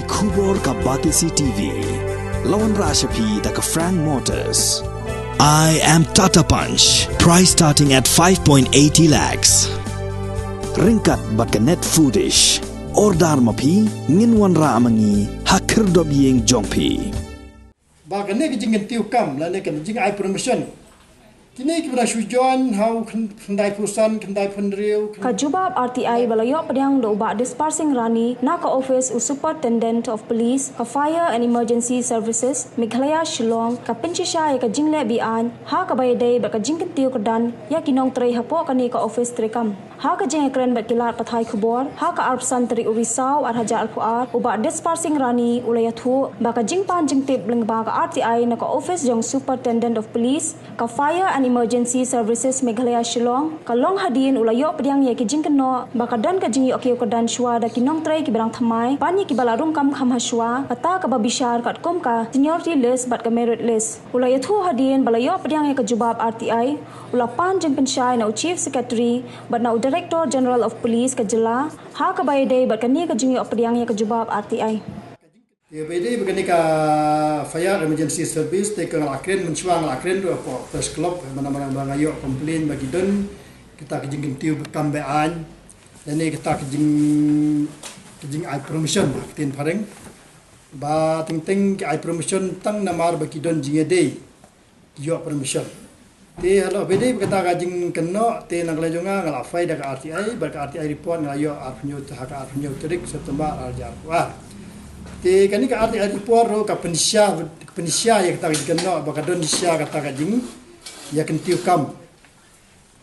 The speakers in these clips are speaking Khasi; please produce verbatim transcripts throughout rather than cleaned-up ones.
Khubor ka Batesi T V. La wanrah sha phi da ka Frank Motors. I am Tata Punch. Price starting at five point eighty lakhs. Ryngkat bad ka Net Foodish. Order ma phi, ngin wanrah ma ngi ha khyrdop ïing jong phi. Ba kane ka jingkyntiew kam lane ka jingai promotion, kine kiba dang shu join ha u khyndai phew san, khyndai phew hynriew, khyn- Ka jubab R T I ba la ïoh pdiang da u Bah Dispar Singh Rani na ka office u Superintendent of Police ka Fire and Emergency Services Meghalaya Shillong ka pynshisha ïa ka jingleh be-aiñ ha kaba ïadei bad ka jingkyntiew kyrdan ïa ki nongtrei hapoh kane ka office treikam. Ha ka jingïakren bad ki lad pathai khubor ha ka arphew san tarik u Risaw ar hajar arphew ar, u Bah Dispar Singh Rani u la ïathuh ba ka jingpan jingtip lyngba ka R T I na ka office jong Superintendent of Police ka Fire and Emergency Services Meghalaya Shillong ka long hadien u la ïoh pdiang ïa ki jingkynnoh ba ka don ka jingïoh kiew kyrdan shuwa da ki nongtrei kiba dang thymmai ban ïa kiba la rung kam kham ha shuwa, kata kaba bishar katkum ka seniority list bad ka merit list. U la ïathuh hadien ba la ïoh pdiang ïa ka jubab R T I, u la pan jingpynshai na u Chief Secretary bad na u Director General of Police ka jylla ha kaba ïadei bad kane ka jingïoh pdiang ïa ka jubab R T I. Te ba ïadei bad kane ka Fire Emergency Service, te ka nga la kren mynshuwa, nga la kren ruh hapoh Press Club, mynta mynta ba nga ïoh complain ba ki don kita ka jingkyntiew kam be-aiñ lane kita ka jing, ka jingai promotion ha ka ktien phareng. Ba teng teng ki ai promotion tang namar ba ki don jingïadei ki ïoh promotion. Te halor ba ïadei bad kata ka jingkynnoh, te na ka liang jong nga, nga la file da ka R T I, bad ka R T I report nga la ïoh arphew hynñiew, ha ka arphew hynñiew tarik September ar hajar arphew ar. Te kane ka R T I report ruh ka pynshisha, ka pynshisha ïa kata ka jingkynnoh ba ka don shisha kata ka jing, ïa kyntiew kam.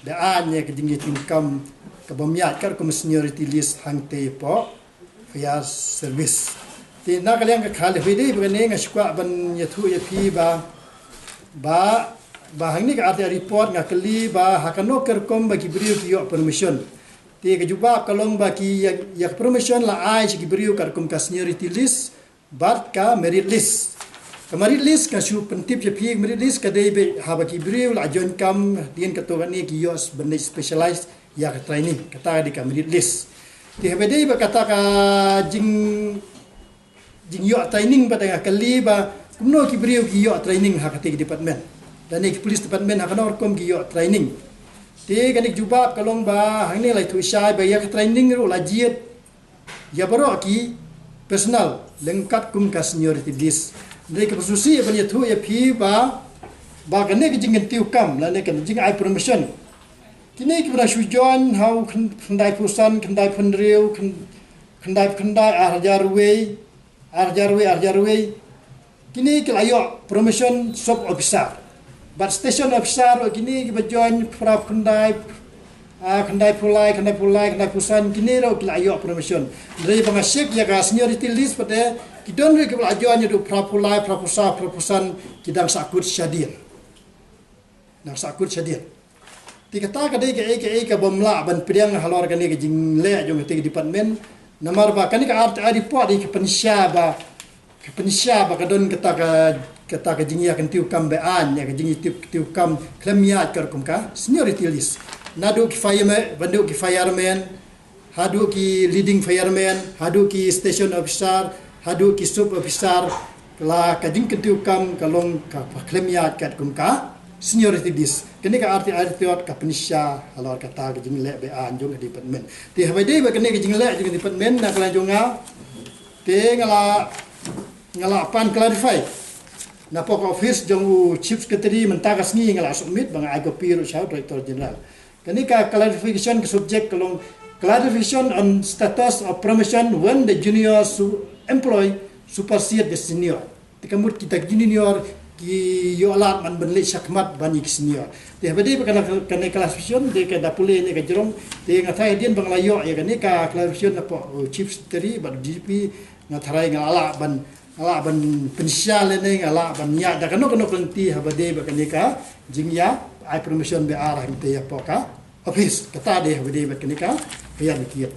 Da an ïa ka jingïakyntiew kam ka bym ïaid katkum seniority list hangtei hapoh fire service. Te na ka liang ka kali hui dei ba kane nga shu kwah ban ïathuh ïa phi ba, ba, ba hangne ka R T I report nga kylli ba ha kano ka rukom ba ki briew ki ïoh promotion. Te ka jubab ka long ba ki ïa, ïa ka promotion la ai sha ki briew katkum ka seniority list bad ka merit list. Ka merit list ka shu pyntip ïa phi, merit list ka dei ba haba ki briew la join kam hadien kato kane ki ïoh ban dei specialized ïa ka training. Kata ka dei ka merit list. Te haba dei ba kata ka jing, jingïoh training ba tang ka kali ba kumno ki briew ki ïoh training ha kata ka department. Lane ki police department ha kano rukom ki ïoh training. Te kane ka jubab ka long ba hangne la ïathuh shai ba ïa ka training ruh la jied ïa baroh ki personnel lyngkot kum ka seniority list. Dei ka pasusi ban ïathuh ïa phi ba, ba kane ka jingkyntiew kam lane ka jingai promotion. Kine kiba la shu join ha u khyn-, khyndai phew san, khyndai phew hynriew, khyn-, khyndai phew khyndai, ar hajar wei, ar hajar wei, ar hajar wei. Kine ki la ïoh promotion sub officer. Bad station officer ruh kine kiba join phra phew khyndai, ah, khyndai phew lai, khyndai phew lai, khyndai phew san, kine ruh ki la ïoh promotion. Hynrei ba nga check ïa ka seniority list pat de, ki don ruh kiba la join ïa u phra phew lai, phra phew saw, phra phew san, ki dang sahkut shadien. Dang sahkut shadien. Te kata ka dei kaei kaei ka bym lah ban pdiang halor kane ka jingleh jong kata ka department. Namar ba kane ka R T I report dei ka pynshisha ba, ka pynshisha ba ka don kata ka, kata ka jingïakyntiew kam be-aiñ, ïa ka jingïakyntiew kam khlem ïaid ka rukom ka seniority list. Naduh ki fireman, naduh ki fireman, haduh ki leading fireman, haduh ki station officer, haduh ki sub officer, la ka jingkyntiew kam ka long kaba khlem ïaid katkum ka seniority list. Kane ka R T I report ka pynshisha halor kata ka jingleh be-aiñ jong ka department. Te haba dei ba kane ka jingleh jong ka department na ka liang jong nga, te nga la, nga la pan clarify napoh ka office jong u Chief Secretary mynta ka sngi, nga la submit ba nga ai copy ruh sha u Director General. Kane ka clarification ka subject ka long clarification on status of promotion when the junior su-, employee supersede the senior. Te ka mut kita ki junior ki ïoh lad ban, ban leit shakhmat ban ïa ki senior. Te haba dei ba kane, kane clarification dei ka da pule ne ka jrong. Te nga tharai hadien ba nga la ïoh ïa kane ka clarification napoh, uh, Chief Secretary bad D G P, nga tharai nga la lah ban, nga lah ban pynshisha lane nga lah ban ïaid da kano kano ka lynti haba dei ba kane ka jingïa ai promotion be-ar hangtei hapoh ka office. Kata dei haba dei bad kane ka, ka ïaid ba kit.